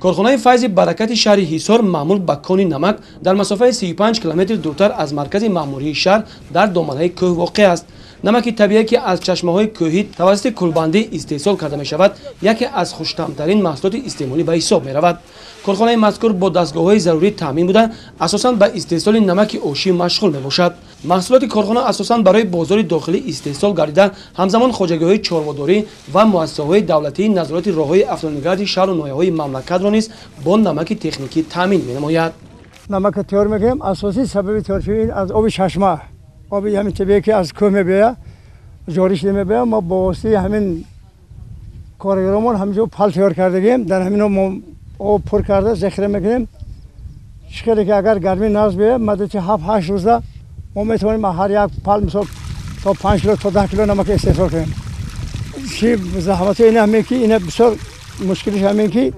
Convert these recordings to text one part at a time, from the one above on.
Корхонаи Файзи Баракати шаҳри Ҳисор маъмул ба кони намак дар масофаи 35 километр дуртар аз маркази маъмурии шаҳр дар доманаи кӯҳ воқеъ аст. Намаки табиӣ, ки аз чашмаҳои кӯҳӣ тавассути кулбандӣ истеҳсол карда мешавад, яке аз хуштаъмтарин маҳсулоти истеъмолӣ ба ҳисоб меравад. Корхонаи мазкур бо дастгоҳҳои зарурӣ таъмин буда, асосан ба истеҳсоли намаки ошӣ машғул мебошад. Маҳсулоти корхона асосан барои бозори дохилӣ истеҳсол гардида, ҳамзамон хоҷагиҳои чорводорӣ ва муассисаҳои давлатии назорати роҳҳои автомобилгарди шаҳру ноҳияҳои мамлакатро низ бо намаки техникӣ таъмин менамояд. Намака тайёр мекунем. Асосии сабаби тайёр шудани аз оби чашма, оби ҳамин табиӣ, ки аз кӯҳ мебиёяд, ҷорӣ шуда мебиёяд. Мо бо воситаи ҳамин коргаромон ҳаминҷо пал тайёр кардагем. Дар ҳамино мо об пур карда захира мекунем. Чӣ хеле ки агар гармӣ нағз биёяд, муддати 7-8 рӯза мо метавонем ҳар як пал, мисол, то 5 кило, то 10 кило намак истеҳсол кунем. Чи заҳматҳо ина ҳамин ки ина бисёр мушкилиш ҳамин ки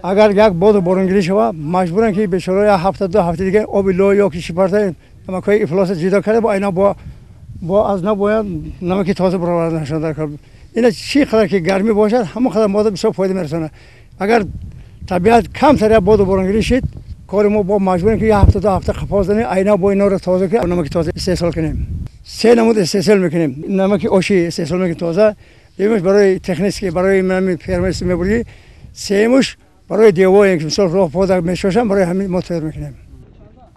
агар як боду боронгирӣ шава, маҷбуранд ки бечора як ҳафта, 2 ҳафта дигар оби лой ё ки чӣ намакҳои ифлоса ҷудо карда, бо айна бо аз нав бояд намаки тоза бароварданашон дар кор. Ина чӣ қадар ки гармӣ бошад, ҳамон қадар мода бисёр фоида мерасонад. Агар табиат камтар як боду боронгирӣ шид, кори мо бо маҷбурем ки як ҳафта, 2 ҳафта қафо занем, айна бо иноро тоза ки намаки тоза истеҳсол кунем. Се намуд истеҳсол мекунем. Намаки ошӣ истеҳсол мекунем тоза, дуюмаш барои технический, барои фермерство мебурӣ, сеюмаш барои девое ки мисол роҳ пода мешошам, барои ҳамин мо тайёр мекунем.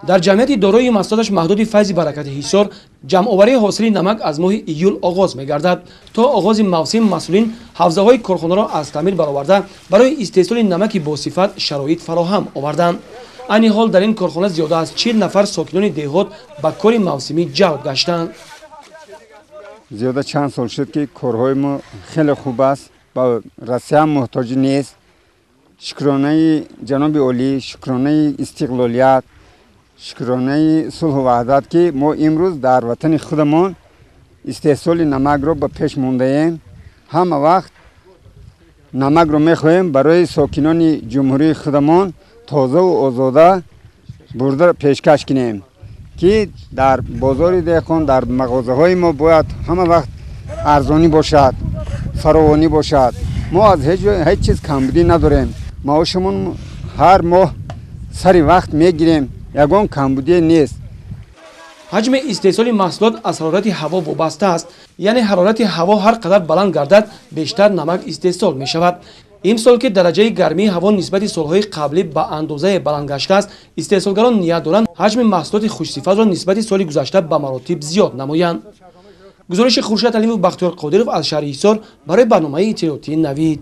Дар ҷамъияти дорои маҳсулоташ маҳдуди Файзи Баракати Ҳисор ҷамъоварии ҳосили намак аз моҳи июл оғоз мегардад. То оғози мавсим масъулин ҳавзаҳои корхонаро аз таъмир бароварда, барои истеҳсоли намаки босифат шароит фароҳам оварданд. Айни ҳол дар ин корхона зиёда аз 40 нафар сокинони деҳот ба кори мавсимӣ ҷалб гаштанд. Зиёда чанд сол шуд, ки корҳои мо хеле хуб аст, ба Россия муҳтоҷ нест. Шукронаи ҷаноби олӣ, шукронаи истиқлолият, шукронаи сулҳу ваҳдат, ки мо имрӯз дар ватани худамон истеҳсоли намакро ба пеш мондаем. Ҳама вақт намакро мехоҳем барои сокинони ҷумҳурии худамон тозаву озода бурда пешкаш кунем, ки дар бозори деҳқон, дар мағозаҳои мо бояд ҳама вақт арзонӣ бошад, фаровонӣ бошад. Мо аз ҳеҷ чиз камбудӣ надорем. Маошамон ҳар моҳ сари вақт мегирем, ягон камбудие нест. Ҳаҷми истеҳсоли маҳсулот аз ҳарорати ҳаво вобаста аст, яъне ҳарорати ҳаво ҳар қадар баланд гардад, бештар намак истеҳсол мешавад. Имсол ки дараҷаи гармии ҳаво нисбати солҳои қаблӣ ба андозае баланд гаштааст, истеҳсолгарон ният доранд ҳаҷми маҳсулоти хушсифатро нисбати соли гузашта ба маротиб зиёд намоянд. Гузориши Хуршед Алимов, Бахтиёр Қодиров аз шаҳри Ҳисор барои барномаи иттилоотии Навид.